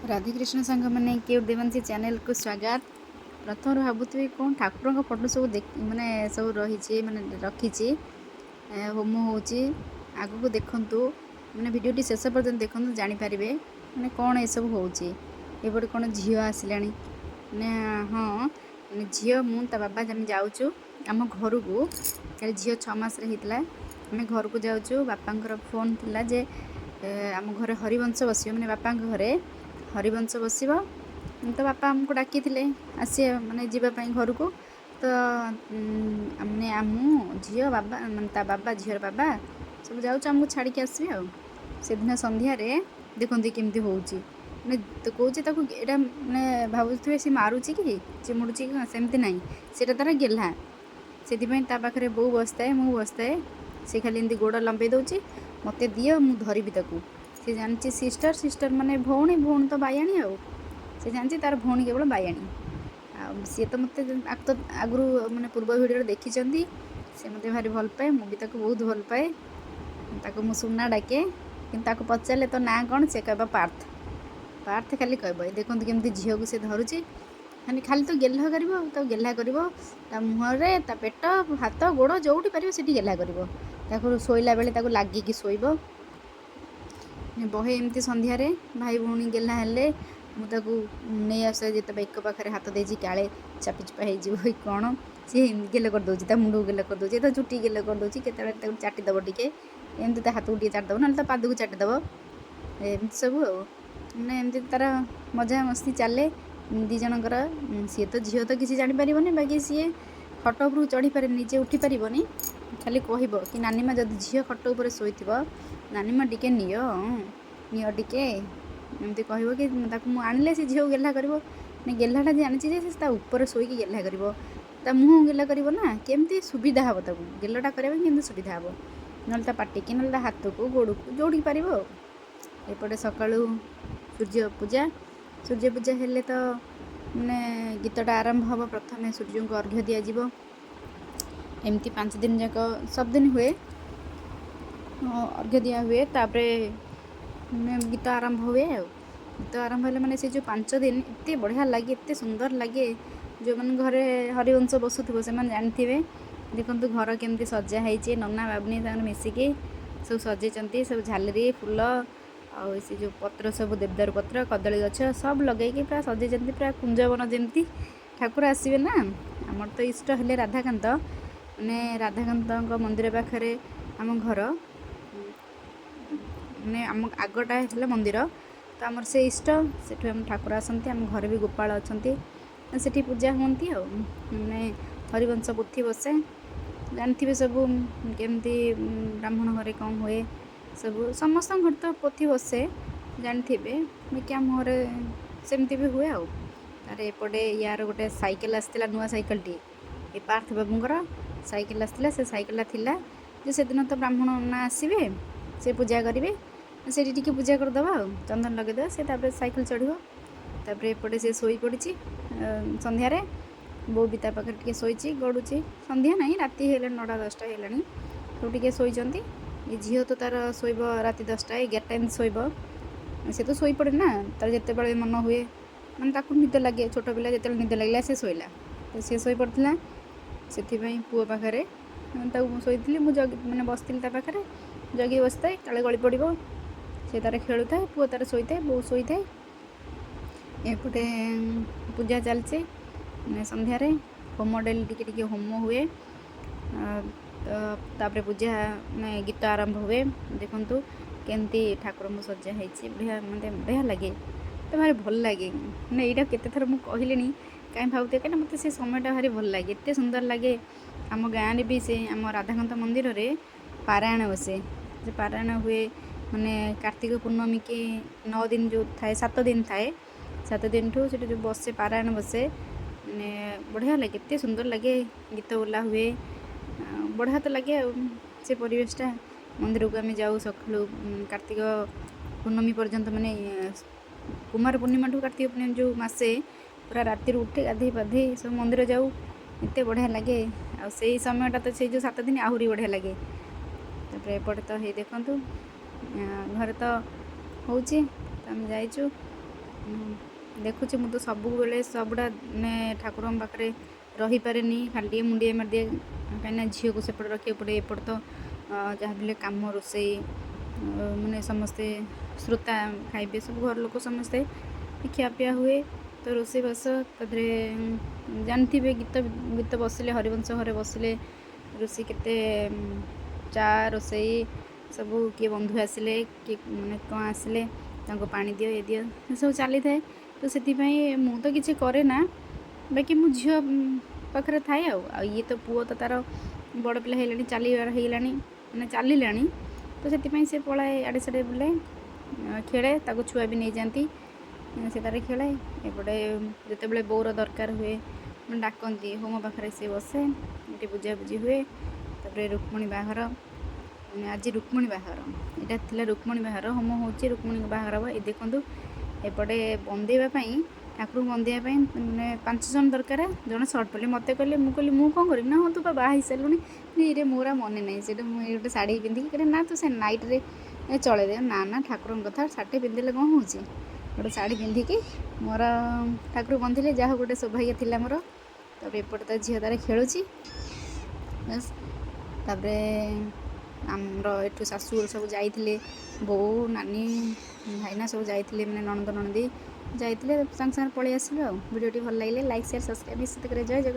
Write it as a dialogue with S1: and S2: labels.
S1: ରାଧେକୃଷ୍ଣ ସାଙ୍ଗମାନେ, କ୍ୟୁଟ୍ ଦେବାଂଶୀ ଚ୍ୟାନେଲକୁ ସ୍ୱାଗତ। ପ୍ରଥମରୁ ଭାବୁଥିବେ କ'ଣ ଠାକୁରଙ୍କ ଫଟୋ ସବୁ ମାନେ ସବୁ ରହିଛି, ମାନେ ରଖିଛି, ହୋମ ହେଉଛି। ଆଗକୁ ଦେଖନ୍ତୁ, ମାନେ ଭିଡ଼ିଓଟି ଶେଷ ପର୍ଯ୍ୟନ୍ତ ଦେଖନ୍ତୁ, ଜାଣିପାରିବେ ମାନେ କ'ଣ ଏସବୁ ହେଉଛି। ଏପଟେ କ'ଣ ଝିଅ ଆସିଲାଣି ମାନେ, ହଁ ମାନେ ଝିଅ, ମୁଁ, ତା ବାବା ଆମେ ଯାଉଛୁ ଆମ ଘରକୁ। କାଲି ଝିଅ 6 ମାସରେ ହେଇଥିଲା। ଆମେ ଘରକୁ ଯାଉଛୁ। ବାପାଙ୍କର ଫୋନ୍ ଥିଲା ଯେ ଆମ ଘରେ ହରିବଂଶ ବସିବ, ମାନେ ବାପାଙ୍କ ଘରେ ହରିବଂଶ ବସିବ। ତ ବାପା ଆମକୁ ଡାକିଥିଲେ ଆସିବା, ମାନେ ଯିବା ପାଇଁ ଘରକୁ। ତ ମାନେ ମୁଁ, ଝିଅ, ବାବା, ମାନେ ତା ବାବା, ଝିଅର ବାବା ସବୁ ଯାଉଛୁ, ଆମକୁ ଛାଡ଼ିକି ଆସିବେ। ଆଉ ସେଦିନ ସନ୍ଧ୍ୟାରେ ଦେଖନ୍ତି କେମିତି ହେଉଛି। ମାନେ ତ କହୁଛି ତାକୁ ଏଇଟା, ମାନେ ଭାବୁଥିବେ ସେ ମାରୁଛି କି ଚିମୁଡ଼ୁଛି କି, ସେମିତି ନାହିଁ, ସେଇଟା ତାର ଗେହ୍ଲା। ସେଥିପାଇଁ ତା ପାଖରେ ବୋଉ ବସିଥାଏ, ମୁଁ ବସିଥାଏ। ସେ ଖାଲି ଏମିତି ଗୋଡ଼ ଲମ୍ବେଇ ଦେଉଛି, ମୋତେ ଦିଅ, ମୁଁ ଧରିବି ତାକୁ। ସେ ଜାଣିଛି ସିଷ୍ଟର, ସିଷ୍ଟର ମାନେ ଭଉଣୀ, ଭଉଣୀ ତ ବାୟାଣୀ। ଆଉ ସେ ଜାଣିଛି ତାର ଭଉଣୀ କେବଳ ବାୟାଣୀ। ଆଉ ସିଏ ତ ମୋତେ ତ ଆଗରୁ ମାନେ ପୂର୍ବ ଭିଡ଼ିଓରେ ଦେଖିଛନ୍ତି। ସେ ମୋତେ ଭାରି ଭଲ ପାଏ, ମୁଁ ବି ତାକୁ ବହୁତ ଭଲ ପାଏ। ତାକୁ ମୁଁ ସୁନା ଡାକେ, କିନ୍ତୁ ତାକୁ ପଚାରିଲେ ତୋ ନାଁ କ'ଣ, ସେ କହିବ ପାର୍ଥ, ପାର୍ଥ ଖାଲି କହିବ। ଏ ଦେଖନ୍ତୁ କେମିତି ଝିଅକୁ ସେ ଧରୁଛି, ମାନେ ଖାଲି ତ ଗେହ୍ଲା କରିବ। ଆଉ ତାକୁ ଗେହ୍ଲା କରିବ ତା ମୁହଁରେ, ତା ପେଟ, ହାତ, ଗୋଡ଼, ଯେଉଁଠି ପାରିବ ସେଠି ଗେହ୍ଲା କରିବ। ତାକୁ ଶୋଇଲା ବେଳେ ତାକୁ ଲାଗିକି ଶୋଇବ ବହେ। ଏମିତି ସନ୍ଧ୍ୟାରେ ଭାଇ ଭଉଣୀ ଗେହ୍ଲା ହେଲେ ମୁଁ ତାକୁ ନେଇ ଆସେ, ଯେତେ ବେକ ପାଖରେ ହାତ ଦେଇଛି, କାଳେ ଚାପି ଚୁପା ହେଇଯିବ କି କ'ଣ। ସିଏ ଗେଲ କରିଦେଉଛି, ତା ମୁଣ୍ଡକୁ ଗେଲ କରିଦେଉଛି, ତା ଚୁଟି ଗେଲ କରିଦେଉଛି। କେତେବେଳେ ତାକୁ ଚାଟିଦେବ ଟିକେ ଏମିତି, ତା ହାତକୁ ଟିକେ ଚାଟିଦେବ, ନହେଲେ ତା ପାଦକୁ ଚାଟିଦେବ, ଏମିତି ସବୁ। ଆଉ ମାନେ ଏମିତି ତାର ମଜା ମସ୍ତି ଚାଲେ ଦୁଇ ଜଣଙ୍କର। ସିଏ ତ ଝିଅ ତ କିଛି ଜାଣିପାରିବନି, ବାକି ସିଏ ଖଟ ଉପରକୁ ଚଢ଼ିପାରେ, ନିଜେ ଉଠିପାରିବନି। ଖାଲି କହିବ କି ନାନୀମା, ଯଦି ଝିଅ ଖଟ ଉପରେ ଶୋଇଥିବ, ନାନୀମା ଟିକେ ନିଅ, ନିଅ ଟିକେ, ଏମିତି କହିବ କି ତାକୁ ମୁଁ ଆଣିଲେ ସେ ଝିଅକୁ ଗେହ୍ଲା କରିବ। ମାନେ ଗେହ୍ଲାଟା ଜାଣିଛି ଯେ ସେ ତା ଉପରେ ଶୋଇକି ଗେହ୍ଲା କରିବ, ତା ମୁହଁ ଗେହ୍ଲା କରିବ ନା କେମିତି ସୁବିଧା ହେବ ତାକୁ ଗେଲଟା କରିବା ପାଇଁ, କେମିତି ସୁବିଧା ହେବ, ନହେଲେ ତା ପାଟିକି, ନହେଲେ ତା ହାତକୁ, ଗୋଡ଼କୁ, ଯେଉଁଠିକି ପାରିବ। ଆଉ ଏପଟେ ସକାଳୁ ସୂର୍ଯ୍ୟ ପୂଜା। ସୂର୍ଯ୍ୟ ପୂଜା ହେଲେ ତ ମାନେ ଗୀତଟା ଆରମ୍ଭ ହେବ। ପ୍ରଥମେ ସୂର୍ଯ୍ୟଙ୍କୁ ଅର୍ଘ୍ୟ ଦିଆଯିବ। ଏମିତି 5 ଦିନ ଯାକ ସବୁଦିନ ହୁଏ, ଅର୍ଘ୍ୟ ଦିଆ ହୁଏ, ତାପରେ ମାନେ ଗୀତ ଆରମ୍ଭ ହୁଏ। ଆଉ ଗୀତ ଆରମ୍ଭ ହେଲେ ମାନେ ସେ ଯେଉଁ 5 ଦିନ ଏତେ ବଢ଼ିଆ ଲାଗେ, ଏତେ ସୁନ୍ଦର ଲାଗେ। ଯେଉଁମାନେ ଘରେ ହରିବଂଶ ବସୁଥିବ ସେମାନେ ଜାଣିଥିବେ। ଦେଖନ୍ତୁ ଘର କେମିତି ସଜା ହେଇଛି, ନନା ବାବୁନି ତାଙ୍କର ମିଶିକି ସବୁ ସଜେଇଛନ୍ତି। ସବୁ ଝାଲେରି ଫୁଲ ଆଉ ସେ ଯେଉଁ ପତ୍ର ସବୁ, ଦେବଦାରୁ ପତ୍ର, କଦଳୀ ଗଛ ସବୁ ଲଗେଇକି ପୁରା ସଜେଇଛନ୍ତି, ପୁରା କୁଞ୍ଜବନ ଯେମିତି। ଠାକୁର ଆସିବେ ନା, ଆମର ତ ଇଷ୍ଟ ହେଲେ ରାଧାକାନ୍ତ, ମାନେ ରାଧାକାନ୍ତଙ୍କ ମନ୍ଦିର ପାଖରେ ଆମ ଘର, ମାନେ ଆମ ଆଗଟା ହେଲା ମନ୍ଦିର, ତ ଆମର ସେ ଇଷ୍ଟ, ସେଠୁ ଆମ ଠାକୁର ଆସନ୍ତି। ଆମ ଘରେ ବି ଗୋପାଳ ଅଛନ୍ତି, ସେଠି ପୂଜା ହୁଅନ୍ତି। ଆଉ ମାନେ ହରିବଂଶ ପୋଥି ବସେ, ଜାଣିଥିବେ ସବୁ କେମିତି ବ୍ରାହ୍ମଣ ଘରେ କ'ଣ ହୁଏ ସବୁ। ସମସ୍ତଙ୍କ ଘରେ ତ ପୋଥି ବସେ ଜାଣିଥିବେ, ବାକି ଆମ ଘରେ ସେମିତି ବି ହୁଏ। ଆଉ ତାର ଏପଟେ ୟାର ଗୋଟେ ସାଇକେଲ ଆସିଥିଲା, ନୂଆ ସାଇକେଲଟିଏ, ଏ ପାର୍ଥ ବାବୁଙ୍କର ସାଇକେଲ ଆସିଥିଲା। ସେ ସାଇକେଲଟା ଥିଲା ଯେ ସେଦିନ ତ ବ୍ରାହ୍ମଣ ନା ଆସିବେ, ସେ ପୂଜା କରିବେ, ସେଇଠି ଟିକେ ପୂଜା କରିଦେବା ଆଉ ଚନ୍ଦନ ଲଗେଇଦେବା, ସେ ତାପରେ ସାଇକେଲ ଚଢ଼ିବ। ତାପରେ ଏପଟେ ସେ ଶୋଇପଡ଼ିଛି ସନ୍ଧ୍ୟାରେ, ବୋଉ ବି ତା ପାଖରେ ଟିକେ ଶୋଇଛି, ଗଡ଼ୁଛି। ସନ୍ଧ୍ୟା ନାହିଁ, ରାତି ହେଲାଣି, 9ଟା 10ଟା ହେଲାଣି, ସବୁ ଟିକେ ଶୋଇଛନ୍ତି। ଏ ଝିଅ ତ ତାର ଶୋଇବ ରାତି 10ଟା 11ଟା ଏମିତି ଶୋଇବ। ସେ ତ ଶୋଇପଡ଼େ ନା, ତାର ଯେତେବେଳେ ମନ ହୁଏ, ମାନେ ତାକୁ ନିଦ ଲାଗେ, ଛୋଟ ପିଲା, ଯେତେବେଳେ ନିଦ ଲାଗିଲା ସେ ଶୋଇଲା। ତ ସିଏ ଶୋଇପଡ଼ିଥିଲା, ସେଥିପାଇଁ ପୁଅ ପାଖରେ ତାକୁ ମୁଁ ଶୋଇଥିଲି, ମୁଁ ଜଗି ମାନେ ବସିଥିଲି ତା ପାଖରେ, ଜଗି ବସିଥାଏ କାଳେ ଗଳି ପଡ଼ିବ। ସେ ତାର ଖେଳୁଥାଏ, ପୁଅ ତାର ଶୋଇଥାଏ, ବୋଉ ଶୋଇଥାଏ। ଏପଟେ ପୂଜା ଚାଲିଛି, ମାନେ ସନ୍ଧ୍ୟାରେ ହୋମ ଡେଲି ଟିକେ ଟିକେ ହୋମ ହୁଏ। ତ ତାପରେ ପୂଜା ମାନେ ଗୀତ ଆରମ୍ଭ ହୁଏ। ଦେଖନ୍ତୁ କେମିତି ଠାକୁରଙ୍କୁ ସଜା ହେଇଛି, ବଢ଼ିଆ, ମାନେ ବଢ଼ିଆ ଲାଗେ ତ, ଭାରି ଭଲ ଲାଗେ। ମାନେ ଏଇଟା କେତେ ଥର ମୁଁ କହିଲିଣି, କାହିଁ ଭାବୁଥିବେ, କାହିଁକିନା ମୋତେ ସେ ସମୟଟା ଭାରି ଭଲ ଲାଗେ, ଏତେ ସୁନ୍ଦର ଲାଗେ। ଆମ ଗାଁରେ ବି ସେ ଆମ ରାଧାକାନ୍ତ ମନ୍ଦିରରେ ପାରାୟଣ ବସେ, ସେ ପାରାୟଣ ହୁଏ ମାନେ କାର୍ତ୍ତିକ ପୂର୍ଣ୍ଣମୀ କି 9 ଦିନ ଯେଉଁ ଥାଏ, 7 ଦିନ ଥାଏ, 7 ଦିନଠୁ ସେଠି ଯେଉଁ ବସେ ପାରାୟଣ ବସେ, ମାନେ ବଢ଼ିଆ ଲାଗେ, ଏତେ ସୁନ୍ଦର ଲାଗେ। ଗୀତ ବୋଲା ହୁଏ, ବଢ଼ିଆ ତ ଲାଗେ। ଆଉ ସେ ପରିବେଶଟା, ମନ୍ଦିରକୁ ଆମେ ଯାଉ ସକାଳୁ କାର୍ତ୍ତିକ ପୂର୍ଣ୍ଣମୀ ପର୍ଯ୍ୟନ୍ତ, ମାନେ କୁମାର ପୂର୍ଣ୍ଣିମାଠୁ କାର୍ତ୍ତିକ ପୂର୍ଣ୍ଣିମା ଯେଉଁ ମାସେ ପୁରା ରାତିରୁ ଉଠି ଗାଧେଇ ପାଧେଇ ସବୁ ମନ୍ଦିର ଯାଉ, ଏତେ ବଢ଼ିଆ ଲାଗେ। ଆଉ ସେଇ ସମୟଟା ତ ସେଇ ଯେଉଁ 7 ଦିନ ଆହୁରି ବଢ଼ିଆ ଲାଗେ। ତାପରେ ଏପଟେ ତ ହେଇ ଦେଖନ୍ତୁ ଘରେ ତ ହେଉଛି, ତ ଆମେ ଯାଇଛୁ। ଦେଖୁଛି। ମୁଁ ତ ସବୁବେଳେ ସବୁଟା ମାନେ ଠାକୁରଙ୍କ ପାଖରେ ରହିପାରେନି, ଖାଲି ଟିକେ ମୁଣ୍ଡିଆ ମାରିଦିଏ, କାହିଁକିନା ଝିଅକୁ ସେପଟେ ରଖିବାକୁ ପଡ଼େ। ଏପଟେ ତ ଯାହା ବି ହେଲେ କାମ, ରୋଷେଇ, ମାନେ ସମସ୍ତେ ଶ୍ରୋତା ଖାଇବେ, ସବୁ ଘର ଲୋକ ସମସ୍ତେ ଖିଆପିଆ ହୁଏ। ତ ରୋଷେଇବାସ ତା ଦେହରେ ଜାଣିଥିବେ, ଗୀତ ଗୀତ ବସିଲେ, ହରିବଂଶ ଘରେ ବସିଲେ ରୋଷେଇ କେତେ, ଚା ରୋଷେଇ ସବୁ, କିଏ ବନ୍ଧୁ ଆସିଲେ, କିଏ ମାନେ କ'ଣ ଆସିଲେ, ତାଙ୍କୁ ପାଣି ଦିଅ, ଏ ଦିଅ, ଏସବୁ ଚାଲିଥାଏ। ତ ସେଥିପାଇଁ ମୁଁ ତ କିଛି କରେ ନା, ବାକି ମୁଁ ଝିଅ ପାଖରେ ଥାଏ। ଆଉ ଆଉ ଇଏ ତ ପୁଅ ତ ତା'ର ବଡ଼ ପିଲା ହେଇଗଲାଣି, ଚାଲିବାର ହେଇଗଲାଣି, ମାନେ ଚାଲିଲାଣି। ତ ସେଥିପାଇଁ ସେ ପଳାଏ, ଆଡ଼େ ସାଡ଼େ ବୁଲେ, ଖେଳେ। ତାକୁ ଛୁଆ ବି ନେଇଯାଆନ୍ତି, ସେ ତାର ଖେଳେ। ଏପଟେ ଯେତେବେଳେ ବୋଉର ଦରକାର ହୁଏ, ମାନେ ଡାକନ୍ତି, ହୋମ ପାଖରେ ସେ ବସେ, ଏଠି ପୂଜାପୂଜି ହୁଏ। ତାପରେ ରୁକ୍ମଣୀ ବାହାଘର, ମାନେ ଆଜି ରୁକ୍ମଣୀ ବାହାଘର, ଏଇଟା ଥିଲା ରୁକ୍ମଣୀ ବାହାଘର। ହୋମ ହେଉଛି, ରୁକ୍ମଣୀଙ୍କ ବାହାଘର ହେବ। ଏ ଦେଖନ୍ତୁ, ଏପଟେ ବନ୍ଦେଇବା ପାଇଁ, ଠାକୁରଙ୍କୁ ବନ୍ଦେଇବା ପାଇଁ ମାନେ 5 ଜଣ ଦରକାର, ଜଣେ ସର୍ଟ ପଡ଼ିଲେ। ମୋତେ କହିଲେ, ମୁଁ କହିଲି ମୁଁ କ'ଣ କରିବି? ନା ହଁ, ତୁ ପା ବାହା ହେଇସାରିଲୁଣି। ଇରେ, ମୋର ଆଉ ମନେ ନାହିଁ ସେଇଟା। ମୁଁ ଏଇ ଗୋଟେ ଶାଢ଼ୀ ପିନ୍ଧିକି କହିଲେ, ନା ତୁ ସେ ନାଇଟ୍ରେ ଚଳେଇ ଦେ। ନା ନା, ଠାକୁରଙ୍କ କଥା, ଶାଢ଼ୀଟେ ପିନ୍ଧିଲେ କ'ଣ ହେଉଛି? ଗୋଟେ ଶାଢ଼ୀ ପିନ୍ଧିକି ମୋର ଠାକୁର ବନ୍ଧିଲେ, ଯାହା ଗୋଟେ ସୌଭାଗ୍ୟ ଥିଲା ମୋର। ତାପରେ ଏପଟେ ତା ଝିଅ ତାର ଖେଳୁଛି ବାସ୍। ତାପରେ ଆମର ଏଠୁ ଶାଶୁଘର ସବୁ ଯାଇଥିଲେ, ବୋଉ, ନାନୀ, ଭାଇନା ସବୁ ଯାଇଥିଲେ, ମାନେ ନଣନ୍ଦ ନଣନ୍ଦେଇ ଯାଇଥିଲେ। ସାଙ୍ଗେ ସାଙ୍ଗେ ପଳେଇ ଆସିଲୁ। ଆଉ ଭିଡ଼ିଓଟି ଭଲ ଲାଗିଲେ ଲାଇକ୍, ସେୟାର, ସବସ୍କ୍ରାଇବ୍ ନିଶ୍ଚିତ କରିବେ। ଜୟ ଜଗନ୍ନାଥ।